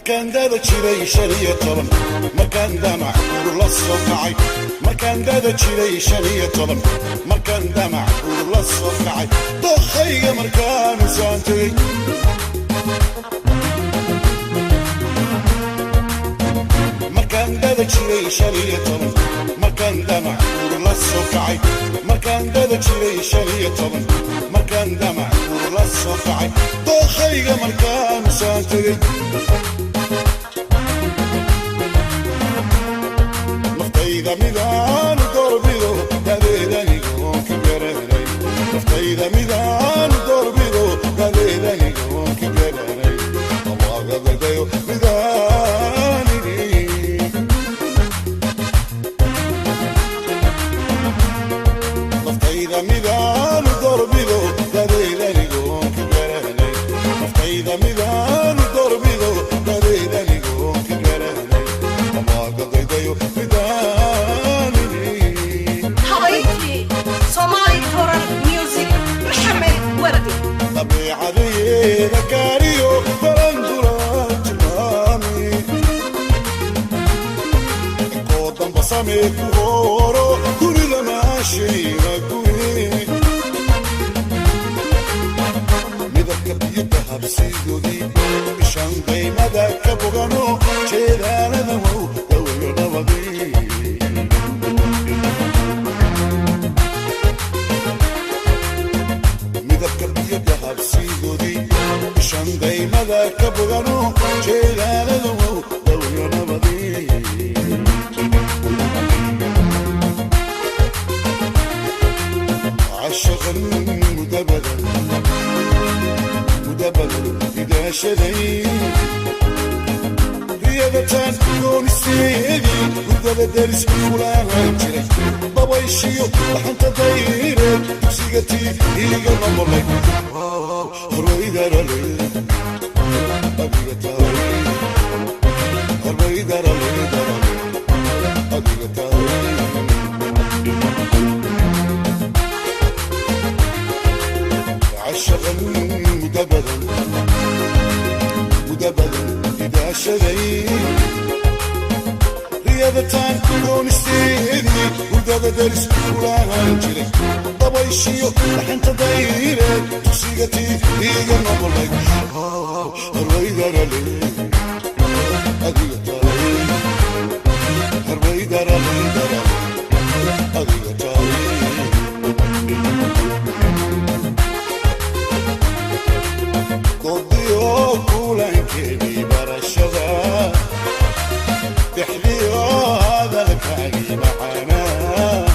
Markaan dada jiray 15, markaan damac guur la soo kacay, markaan dada jiray 15, markaan damac guur la soo kacay, dokhayga markaan usaan tegey. Markaan dada jiray 15, markaan damac guur la soo kacay, markaan dada jiray 15, markaan damac guur la soo kacay, dokhayga markaan usaan tegey. Naftayda midaan doorbido dadeedanigoon ka garanay, naftayda midaan doorbido dadeedanigoon ka garanay, awaagadayo midaanini. Naftayda midaan doorbido dadeedanigoon ka garanay, naftayda midaan doorbido dadeedanigoon ka garanay, awaagadayo midaanini. Habayntii Somali Toran Music, Maxamed Wardi. Dabeecadeeda gaariyo balandula tilmaami, koo damba samee ku horo dunida maashayna guri, midabka biyo dahabsidoodii bishan daymada ka bogano jeedaalada wow dawayo nabadii. Midabka biyo dahabsidoodii bishan daymada ka bogano jeedaalada wow dawayo nabadii. Cashaqan mudabadan mudabadan idaashaday, riyadataan doonisteedii hurdada deris kulaahan jiray, dabayshiyo dhaxanta dayreed dugsigatii iiga noqolay, horwaydarale adiga tahay, horwaydarale darale adiga tahay. Cashaqan mudabadan mudabadan idaashaday, riyadataan doonisteedii hurdada deris kulaahan jiray, dabayshiyo dhaxanta dayreed dugsigatii iiga noqolay, horwaydarale adiga tahay, horwaydarale darale adiga tahay. Doodiyo kulankeedii barashada dhexdiyo hadalkaagii macaanaa,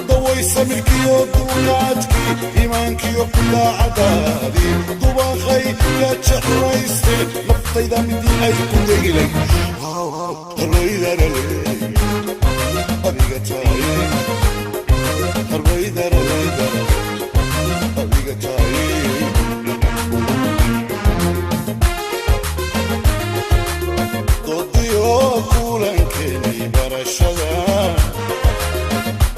dawaysa milkiyo dulqaadkii iimaankiyo daacadaadii, dubaqay gajeclayste naftayda midii ay ku degilay, horwaydarale adiga tahay, horwaydarale darale adiga tahay. Doodiyo kulankeenii barashada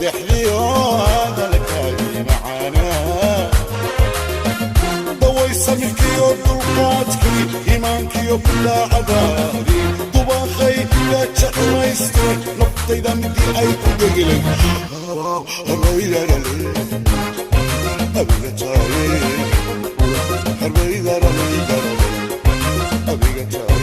dhexdiyo hadalkaagii macaanaa, dawaysa milkiyo dulqaadkii iimaankiyo daacadaadii, dubaqay gajeclayste naftayda midii ay ku degilay, horwaydarale adiga tahay, horwaydarale darale adiga tahay.